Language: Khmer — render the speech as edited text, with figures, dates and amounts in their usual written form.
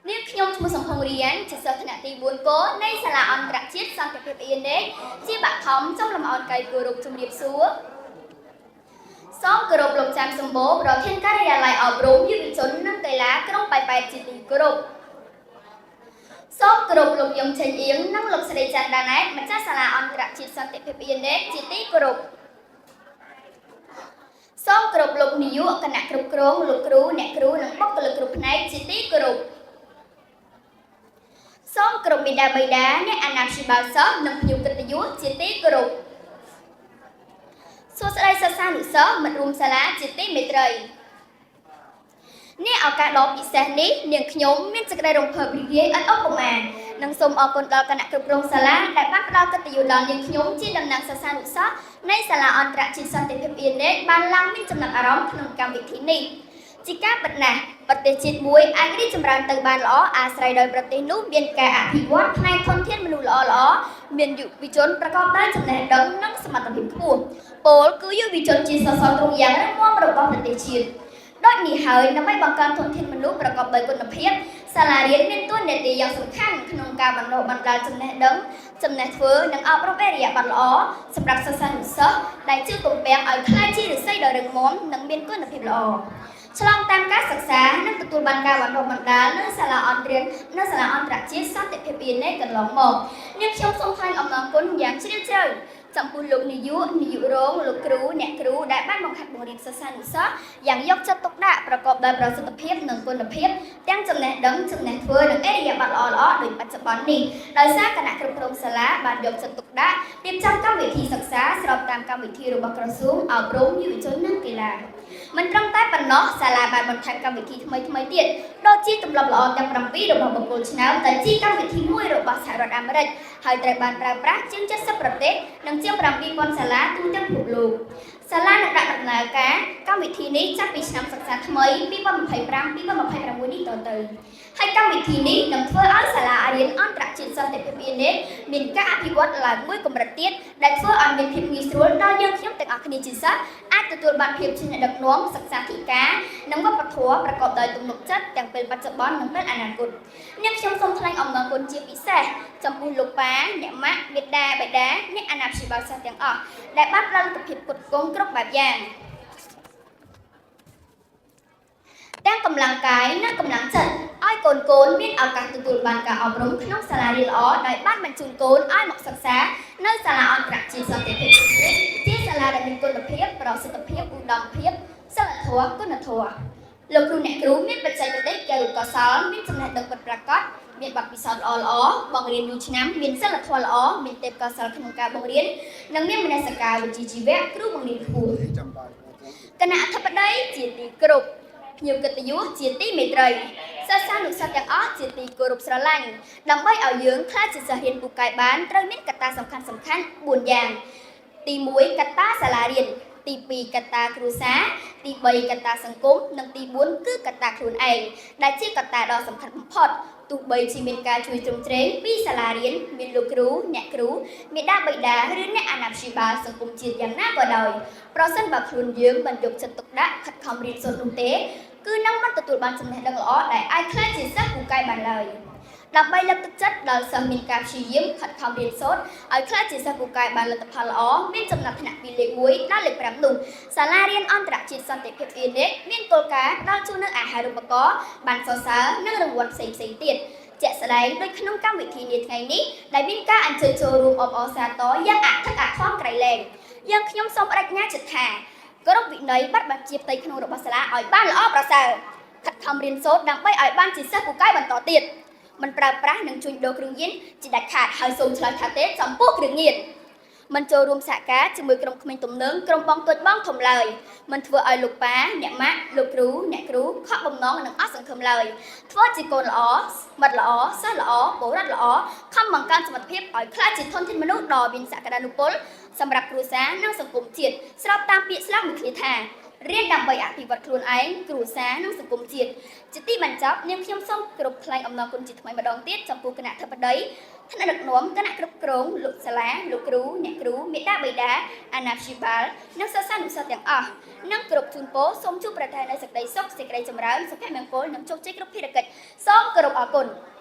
នាងខ្ញុំឈ្មោះសំផងរៀនជាសិស្សថ្នាក់ទី4កនៃសាលាអន្តរជាតិសន្តិភាពអ៊ីណេកជាបឋមសូមលំអរកាយគោរពជំរាបសួរសូមគោរពលោកចាំសម្បូរប្រធានការិយាល័យអប់រំយុវជននិងកីឡាក្រុងប៉ៃប៉ែតជាទីគោរពសូមគោរពលោកយងឆេងអៀងនិងលោកស្រីច័ន្ទដាណែតម្ចាស់សាលាអន្តរជាតិសន្តិភាពអ៊ីណេកជាទីគោរពសូមគោរពលោកនាយកគណៈគ្រប់គ្រងលោកគ្រូអ្នកគ្រូនិងបុគ្គលិកគ្រប់ផ្នែកជាទីគោរព សូមគោរពមេដាបៃតាអ្នកអាណាព្យាបាលសិស្សនិងភ្ញៀវកិត្តិយសជាទីគោរពសួស្តីសិស្សានុសិស្សមិត្តរួមសាលាជាទីមេត្រីនេះឱកាសដ៏ពិសេសនេះនាងខ្ញុំមានសេចក្តីរំភើបរីករាយឥតឧបមានិងសូមអរគុណដល់គណៈគ្រប់គ្រងសាលាដែលបានផ្ដល់កិត្តិយសដល់នាងខ្ញុំជាតំណាងសិស្សានុសិស្សនៃសាលាអន្តរជាតិសន្តិភាពអ៊ីណេកបានឡើងមានចំណាប់អារម្មណ៍ក្នុងកម្មវិធីនេះ ជាការពិតណាស់ប្រទេសជាតិមួយអាចរីកចម្រើនទៅបានល្អអាស្រ័យដោយប្រទេសនោះមានការអភិវឌ្ឍផ្នែកធនធានមនុស្សល្អៗមានយុវជនប្រកបដោយចំណេះដឹងនិងសមត្ថភាពខ្ពស់ពោលគឺយុវជនជាសសរទ្រូងយ៉ាងរឹងមាំរបស់ប្រទេសជាតិដូចនេះហើយដើម្បីបង្កើនធនធានមនុស្សប្រកបដោយគុណភាពសាលារៀនមានតួនាទីយ៉ាងសំខាន់ក្នុងការបណ្ដុះបណ្ដាលចំណេះដឹងចំណេះធ្វើនិងអប់រំឥរិយាបថល្អសម្រាប់សិស្សានុសិស្សដែលជឿទំពាំងឲ្យក្លាយជាឫស្សីដ៏រឹងមាំនិងមានគុណភាពល្អ ឆ្លងតាមការសិក្សានិងទទួលបានការបណ្ដុះបណ្ដាលនៅសាលាអន្តរជាតិនៅសាលាអន្តរជាតិសន្តិភាពអ៊ីណេកន្លងមកនាងខ្ញុំសូមថ្លែងអំណរគុណយ៉ាងជ្រាលជ្រៅចំពោះលោកនាយកនាយករងលោកគ្រូអ្នកគ្រូដែលបានបង្ហាត់បង្រៀនសិស្សានុសិស្សយ៉ាងយកចិត្តទុកដាក់ប្រកបដោយប្រសិទ្ធភាពនិងគុណភាពទាំងចំណេះដឹងចំណេះធ្វើនិងឥរិយាបថល្អៗដូចបច្ចុប្បន្ននេះដោយសារគណៈគ្រប់គ្រងសាលាបានយកចិត្តទុកដាក់រៀបចំកម្មវិធីសិក្សាស្របតាមកម្មវិធីរបស់ក្រសួងអប់រំយុវជននិងកីឡា មិនត្រឹមតែប៉ុណ្ណោះសាលាបានបន្ថែមកម្មវិធីថ្មីថ្មីទៀតដូចជាទម្លាប់ល្អទាំង7របស់បុគ្គលឆ្នើមដែលជាកម្មវិធីមួយរបស់សហរដ្ឋអាមេរិកហើយត្រូវបានប្រើប្រាស់ជាង70ប្រទេសនិងជាង7000សាលាទូទាំងពិភពលោកសាលានឹងដាក់ដំណើរការកម្មវិធីនេះចាប់ពីឆ្នាំសិក្សាថ្មី2025-2026នេះតទៅហើយកម្មវិធីនេះនឹងធ្វើឲ្យសាលារៀនអន្តរជាតិសន្តិភាពអ៊ីណេមានការអភិវឌ្ឍឡើងមួយកម្រិតទៀតដែលធ្វើឲ្យមានភាពងាយស្រួលដល់យើងខ្ញុំទាំងអស់គ្នាជាសិស្ស អាចទទួលបានភាពជាអ្នកដឹកនាំសិក្សាធិការនិងវប្បធម៌ប្រកបដោយទំនុកចិត្តទាំងពេលបច្ចុប្បន្ននិងពេលអនាគតនាងខ្ញុំសូមថ្លែងអំណរគុណជាពិសេសចំពោះលោកប៉ាអ្នកម៉ាក់មេដាបេដាអ្នកអាណាព្យាបាលសិស្សទាំងអស់ដែលបានផ្ដល់លទ្ធភាពផ្គត់ផ្គង់គ្រប់បែបយ៉ាងទាំងកម្លាំងកាយនិងកម្លាំងចិត្តឲ្យកូនកូនមានឱកាសទទួលបានការអប់រំក្នុងសាលារៀនល្អដោយបានបញ្ជូនកូនឲ្យមកសិក្សានៅសាលាអន្តរជាតិសន្តិភាព ជាសាលាដែលមានគុណភាពប្រសិទ្ធភាពឧត្តមភាពសិលធម៌គុណធម៌លោកគ្រូអ្នកគ្រូមានបច្ចេកទេសកែរូបកោសលមានចំណេះដឹងពិតប្រាកដមានបទពិសោធន៍ល្អល្អបង្រៀនយូរឆ្នាំមានសិលធម៌ល្អមានទេពកោសលក្នុងការបង្រៀននិងមានមនសិការវិជ្ជាជីវៈគ្រូបង្រៀនខ្ពស់ ចាំបាយ គណៈអធិបតីជាទីគោរពភ្ញៀវកិត្តិយសជាទីមេត្រីសិស្សានុសិស្សទាំងអស់ជាទីគោរពស្រឡាញ់ដើម្បីឲ្យយើងក្លាយជាសិស្សរៀនពូកែបានត្រូវមានកត្តាសំខាន់សំខាន់4យ៉ាង ទី1កត្តាសាលារៀនទី2កត្តាគ្រួសារទី3កត្តាសង្គមនិងទី4គឺកត្តាខ្លួនឯងដែលជាកត្តាដ៏សំខាន់បំផុតទោះបីជាមានការជួយជ្រោមជ្រែងពីសាលារៀនមានលោកគ្រូអ្នកគ្រូមេដាបៃតាឬអ្នកអាណាព្យាបាលសង្គមជាតិយ៉ាងណាក៏ដោយប្រសិនបើខ្លួនយើងមិនយកចិត្តទុកដាក់ខិតខំរៀនសូត្រនោះទេគឺនឹងមិនទទួលបានចំណេះដឹងល្អដែលអាចក្លាយជាសិស្សពូកែបានឡើយដើម្បីលើកទឹកចិត្តដល់សិស្សមានការព្យាយាមខិតខំរៀនសូត្រ ឲ្យក្លាយជាសិស្សពូកែបានលទ្ធផលល្អមានចំណាត់ថ្នាក់ពីលេខ1ដល់លេខ5នោះសាលារៀនអន្តរជាតិសន្តិភាពអ៊ីណេកមានគោលការណ៍ផ្ដល់ជូននូវអាហារូបករណ៍បានសរសើរនិងរង្វាន់ផ្សេងៗទៀតជាក់ស្ដែងដូចក្នុងកម្មវិធីនាថ្ងៃនេះដែលមានការអញ្ជើញចូលរួមអបអរសាទរយ៉ាងអធិកអធមក្រៃលែងយើងខ្ញុំសូមបដិញ្ញាចិត្តថាគោរពវិន័យប័ណ្ណបញ្ជាផ្ទៃក្នុងរបស់សាលាឲ្យបានល្អប្រសើរខិតខំរៀនសូត្រដើម្បីឲ្យបានជាសិស្សពូកែបន្តទៀតមិនប្រើប្រាស់និងជួញដូរគ្រឿងញៀនជាដាច់ខាតហើយសូមឆ្លើយថាទេចំពោះគ្រឿងញៀនមិនចូលរួមសហការជាមួយក្រុមក្មេងទំនើងក្រុមបងតូចបងធំឡើយមិនធ្វើឲ្យលោកប៉ាអ្នកម៉ាក់លោកគ្រូអ្នកគ្រូខកបំណងនិងអស់សង្ឃឹមឡើយធ្វើជាកូនល្អមិត្តល្អសិស្សល្អពលរដ្ឋល្អខំបង្កើនសមត្ថភាពឲ្យក្លាយជាធនធានមនុស្សដ៏មានសក្តានុពលសម្រាប់គ្រួសារនិងសង្គមជាតិស្របតាមពាក្យស្លោកមួយឃ្លាថា រៀនដើម្បីអភិវឌ្ឍខ្លួនឯងគ្រួសារនិងសង្គមជាតិជាទីបញ្ចប់នាងខ្ញុំសូមគោរពថ្លែងអំណរគុណជាថ្មីម្ដងទៀតចំពោះគណៈធិបតីថ្នាក់ដឹកនាំគណៈគ្រប់គ្រងលោកសាលាលោកគ្រូអ្នកគ្រូមេដាបេដាអាណាព្យាបាលនិងសិស្សានុសិស្សទាំងអស់និងគោរពជូនពរសូមជួបប្រទះនូវសេចក្តីសុខសេចក្តីចម្រើនសុភមង្គលនិងជោគជ័យគ្រប់ភារកិច្ចសូមគោរពអរគុណ។